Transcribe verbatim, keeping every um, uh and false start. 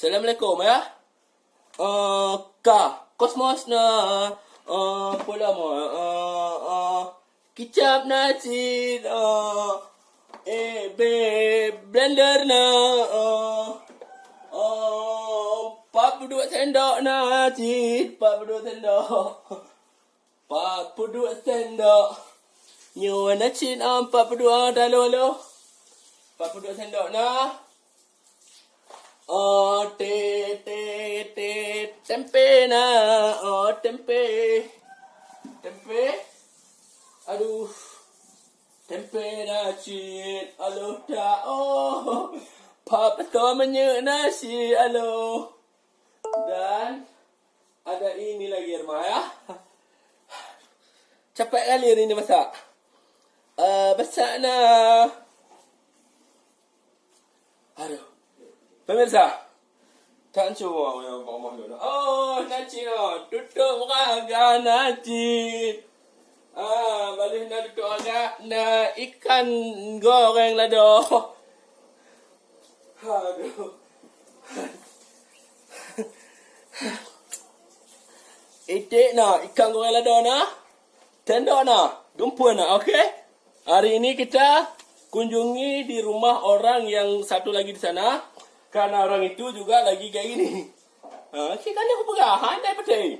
Assalamualaikum ya. Uh, ka kosmos na, uh, pula mo, uh, uh, kicap na cit, uh, eh, be, blender na, uh, uh, empat puluh dua sendok na cit, empat puluh dua sendok. Empat puluh dua sendok. Nyoe na cit, ah, empat puluh dua dah lo lo. Empat puluh dua sendok na. Oh, te, te, te, tempe na. Oh, tempe. Tempe. Aduh. Tempe na cit. Aduh, tak. Oh. Pap kau menyek nasi. Aduh. Dan ada ini lagi, rumah ya. Capek kali hari ni masak. Uh, masak na. Aduh. Pemirsa, tak cuba yang Pak Mahmud. Oh, nasi oh, tutup raga nasi. Ah, balik na tutup raga na ikan goreng lado. Aduh. Itik na, ikan goreng lado na, tendok na, geumpun na, okey? Hari ini kita kunjungi di rumah orang yang satu lagi di sana, karena orang itu juga lagi kayak gini. Ha, okey, kan aku pegang, handai petai.